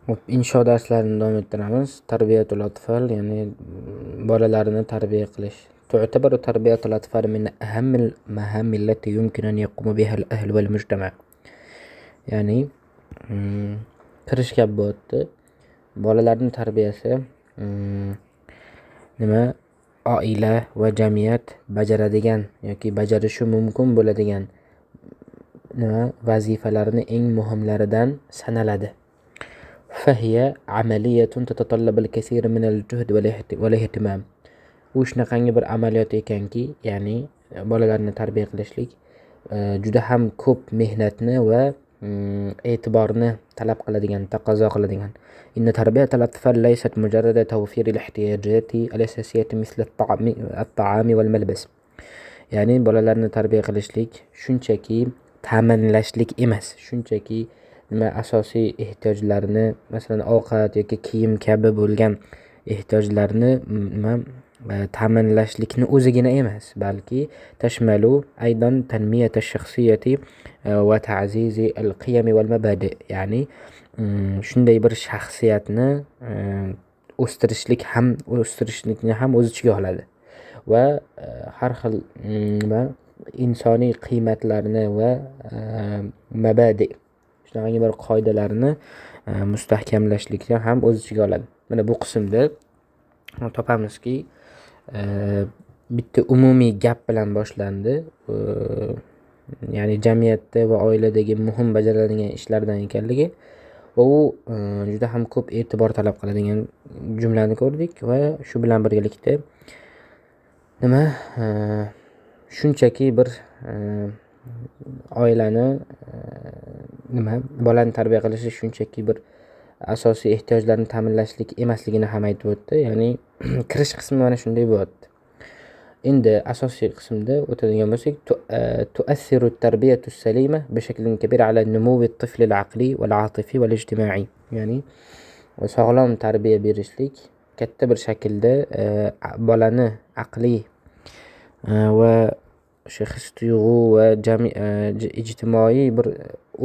Insho darslarini davom ettiramiz. Tarbiyatul atfal, ya'ni bolalarni tarbiya qilish. تعتبر تربية الأطفال من أهم المهام التي يمكن أن يقوم بها الأهل والمجتمع. Ya'ni kirish gap bo'lyapti. Bolalarning tarbiyasi nima, oila va jamiyat bajaradigan yoki bajarishi mumkin bo'ladigan nima vazifalarni eng muhimlaridan sanaladi. فهي عملية تتطلب الكثير من الجهد والاهتمام. U shunaqangi bir amaliyot ekanki, ya'ni bolalarni tarbiya qilishlik juda ham ko'p mehnatni va e'tiborni talab qiladigan, taqozo qiladigan. إن تربية الأطفال ليست مجرد توفير الاحتياجات الأساسية مثل الطعام والملبس. Ya'ni bolalarni tarbiya qilishlik shunchaki ta'minlashlik emas, shunchaki nima, asosiy ehtiyojlarni, masalan, ovqat yoki kiyim kabi bo'lgan ehtiyojlarni nima, ta'minlashlikni o'zigina emas, balki تشمل أيضا تنمية الشخصية وتعزيز القيم والمبادئ. Ya'ni shunday bir shaxsiyatni o'stirishlik ham, o'stirishlikni ham o'z ichiga oladi va har xil nima, insoniy qiymatlarni va mabadi, shunaqangi bir qoidalarni mustahkamlashlikni ham o'z ichiga oladi. Mana bu qismda topamizki, bitta umumiy gap bilan boshlandi, ya'ni jamiyatda va oiladagi muhim bajariladigan ishlardan ekanligi va u juda ham ko'p e'tibor talab qiladigan jumlani ko'rdik. Va shu bilan birgalikda nima, shunchaki bir oilani nima, bolani tarbiya qilishi shunchaki bir asosiy ehtiyojlarni ta'minlashlik emasligini ham aytib o'tdi. Ya'ni kirish qismi mana shunday bo'lyapti. Endi asosiy qismda o'tadigan bo'lsak, تؤثر التربية السليمة بشكل كبير على نمو الطفل العقلي والعاطفي والاجتماعي. Ya'ni sog'lom tarbiya berishlik katta bir shaklda bolani aqliy va o'sha his tuyg'u va ijtimoiy bir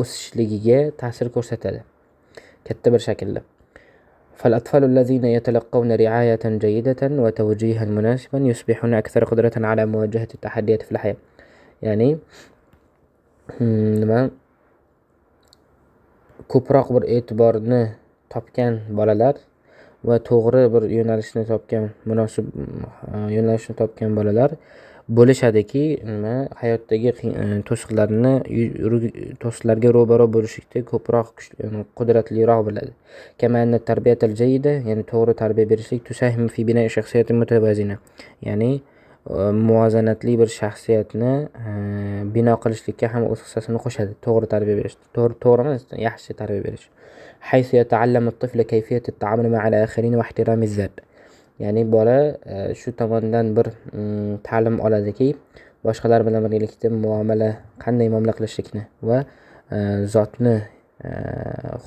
o'sishligiga ta'sir ko'rsatadi katta bir shaklda. فالأطفال الذين يتلقون رعاية جيدة وتوجيها مناسبا يصبحون أكثر قدرة على مواجهة التحديات في الحياة. Ya'ni nima, ko'proq bir e'tiborni topgan bolalar va to'g'ri bir yo'nalishni topgan, munosib yo'nalishni topgan bolalar bo'lishadiki, nima, hayotdagi to'siqlarni, to'siqlarga ro'baro bo'lishlikda ko'proq qudratliroq bo'ladi. كما أن التربية الجيدة, ya'ni to'g'ri tarbiya berishlik, تساهم في بناء شخصية متوازنة, ya'ni muvozanatli bir shaxsiyatni bino qilishlikka ham o'z hissasini qo'shadi to'g'ri tarbiya berish. To'g'ri, to'g'ri emas, yaxshi tarbiya berish. حيث يتعلم الطفل كيفية التعامل مع الآخرين واحترام الذات. Ya'ni bola shu tomondan bir ta'lim oladiki, boshqalar bilan birgalikda muomala, qanday muomala qilishlikni va zotni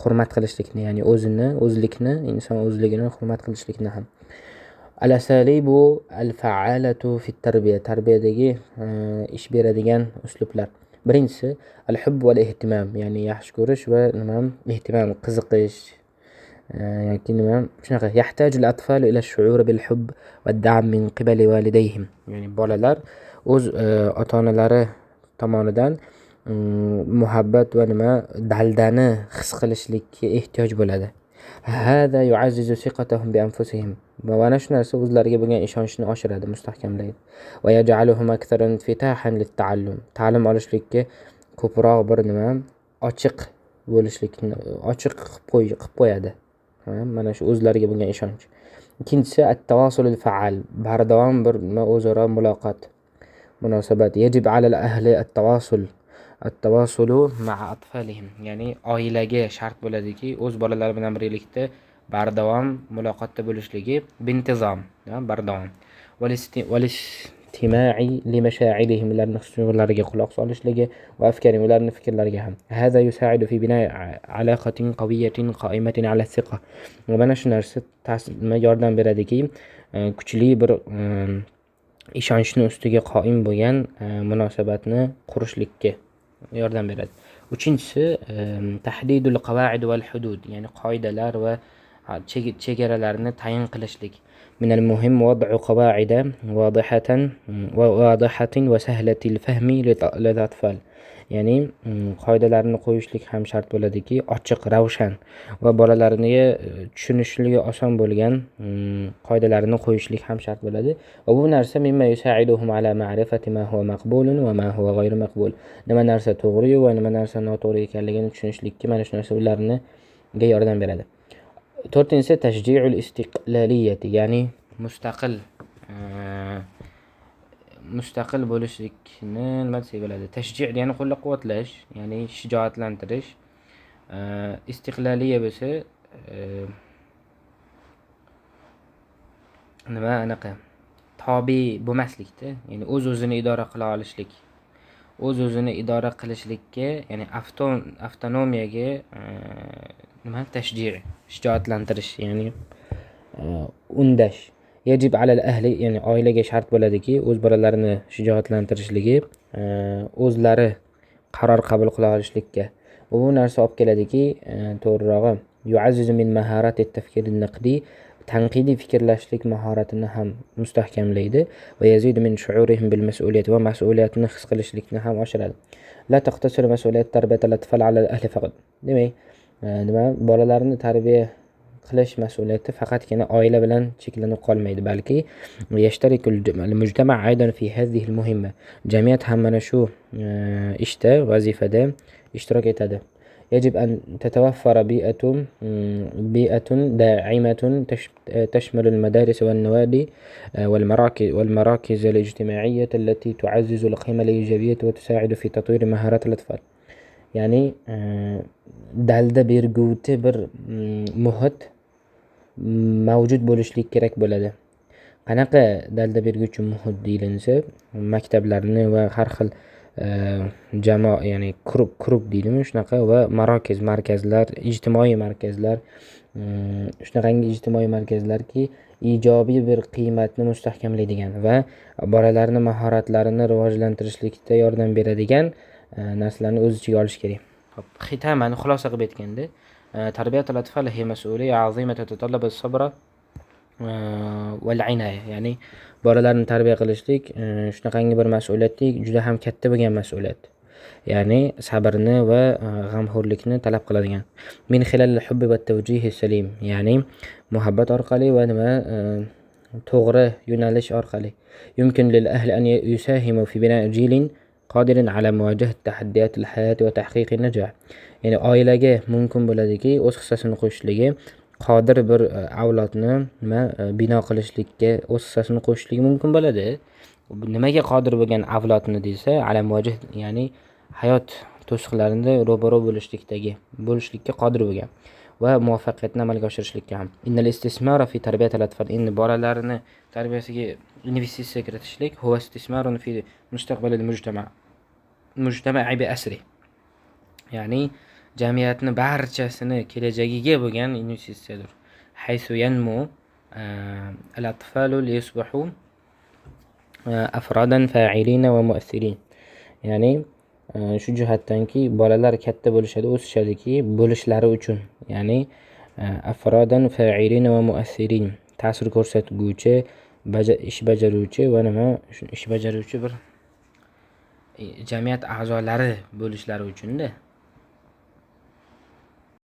hurmat qilishlikni, ya'ni o'zini, o'zlikni, inson o'zligini hurmat qilishlikni ham. الأساليب الفعالة في التربية, tarbiyadagi ish beradigan uslublar. Birinchisi الحب والاهتمام, ya'ni yaxshi ko'rish va nima, اهتمام, qiziqish yoki nima, shunaqa. يحتاج الأطفال إلى الشعور بالحب والدعم من قبل والديهم. Ya'ni bolalar o'z ota onalari tomonidan muhabbat va nima, daldani his qilishlikka ehtiyoj bo'ladi. هذا يعزز ثقتهم بأنفسهم. Va mana shu narsa o'zlariga bo'lgan ishonchni oshiradi, mustahkamlaydi. ويجعلهم أكثر انفتاحا للتعلم. Ta'lim olishlikka ko'proq bir nima, ochiq bo'lishlikni ochiq qilib qo'yadi. Mana shu o'zlariga bo'lgan ishonch. Ikkinchisi التواصل الفعال, bardavom bir nima, o'zaro muloqot, munosabat. يجب على الأهل التواصل مع أطفالهم. Ya'ni oilaga shart bo'ladiki, o'z bolalari bilan birgalikda bardavom muloqotda bo'lishligi, بانتظام, bardavom. والاستماع لمشاعرهم, ularni his tuyg'ulariga quloq solishligi, وأفكارهم, ularni fikrlariga ham. هذا يساعد في بناء علاقة قوية قائمة على الثقة. Va mana shu narsa nima, yordam beradiki, kuchli bir ishonchni ustiga qoim bo'lgan munosabatni qurishlikka yordam beradi. Uchinchisi tahdidul qavaid val hudud, ya'ni qoidalar va chegaralarni tayin qilishlik. Minal muhim wad'u qavaida wadihatan va wadihatin va sahlatil fahmi lil atfal. Ya'ni qoidalarni qo'yishlik ham shart bo'ladiki, ochiq, ravshan va bolalarga tushunishligi oson bo'lgan qoidalarni qo'yishlik ham shart bo'ladi. Va bu narsa mimma yusaiduhum ala ma'rifati ma huwa maqbulun va ma huwa g'ayru maqbul. Nima narsa to'g'ri va nima narsa noto'g'ri ekanligini tushunishlikka mana shu narsa ularga yordam beradi. To'rtinchisi tashji'ul istiqlaliyati, ya'ni mustaqil bo'lishlikni nima desak bo'ladi? Tashji' ya'ni qo'llab-quvvatlash, ya'ni shijoatlantirish. Istiqlaliya bo'lsa nima anaqa tobe bo'lmaslikda, ya'ni o'z-o'zini idora qila olishlik, o'z-o'zini idora qilishlikka, ya'ni avtonomiyaga nima tashji', shijoatlantirish, ya'ni undash. Yajib alal ahli, ya'ni oilaga shart bo'ladiki, o'z bolalarini shijoatlantirishligi, o'zlari qaror qabul qila olishlikka. Bu narsa olib keladiki, to'g'rirog'i yu'azzizu min maharati at-tafkir an-naqdi, tanqidiy fikrlashlik mahoratini ham mustahkamlaydi va yazidu min shu'urihim bil mas'uliyat, va mas'uliyatni his qilishlikni ham oshiradi. La taqtasiru mas'uliyat tarbiyatil atfal ala al-ahli faqat. Demak, nima bolalarni tarbiya qilish mas'uliyati faqatgina oila bilan cheklanib qolmaydi, balki yashtarikul mujtama aydan fi hadhihi al-muhimma. Jamiyat ham mana shu ishda, vazifada ishtirok etadi. يجب أن تتوفر بيئة داعمة تشمل المدارس والنوادي والمراكز الاجتماعية التي تعزز القيم الإيجابية وتساعد في تطوير مهارات الأطفال. Ya'ni dalda berguvchi bir muhit mavjud bo'lishlik kerak bo'ladi. Qanaqa dalda berguvchi muhit deyilinsa, maktablarni va har xil jamoa, ya'ni klub deydimi shunaqa, va marokiz, markazlar, ijtimoiy markazlar, shunaqangi ijtimoiy markazlarki, ijobiy bir qiymatni mustahkamlaydigan va bolalarni mahoratlarini rivojlantirishlikda yordam beradigan narsalarni o'z ichiga olish kerak. Hop, xitaman xulosa qilib aytganda, tarbiyatul atfal hiya mas'uliyya azima tatatallabu as-sabra val inaya, ya'ni bolalarni tarbiya qilishlik shunaqangi bir mas'uliyatki, juda ham katta bo'lgan mas'uliyat. Ya'ni sabrni va g'amxo'rlikni talab qiladigan. Min xilal hubbi va tavjihi salim, ya'ni muhabbat orqali va nima to'g'ri yo'nalish orqali. Yumkin lil ahli an yusahimu fi bina'i jilin qodirin ala muvajahat tahaddiyatil hayati va tahqiqin najah. Ya'ni oilaga mumkin bo'ladiki, o'z hissasini qo'shishligi, qodir bir avlodni nima bino qilishlikka o'z hissasini qo'shishligi mumkin bo'ladi. Nimaga qodir bo'lgan avlodni desa, ala muvajah, ya'ni hayot to'siqlarini ro'baro' bo'lishlikka qodir bo'lgan va muvaffaqiyatni amalga oshirishlikka ham. Innal istismara fi tarbiyatil atfal, endi bolalarni tarbiyasiga investitsiya kiritishlik, huwa istismarun fi mustaqbalil mujtama'i bi asri. Ya'ni jamiyatni barchasini kelajagiga bo'lgan investitsiyadir. Haysu yanmu al-atfalu liyusbahu afrodan fa'ilina va mu'assirin. Ya'ni shu jihatdanki bolalar katta bo'lishadi, o'sishadiki, bo'lishlari uchun, ya'ni afrodan fa'ilina va mu'assirin, ta'sir ko'rsatguvchi, ish bajaruvchi va nima ish bajaruvchi bir jamiyat a'zolari bo'lishlari uchun-da.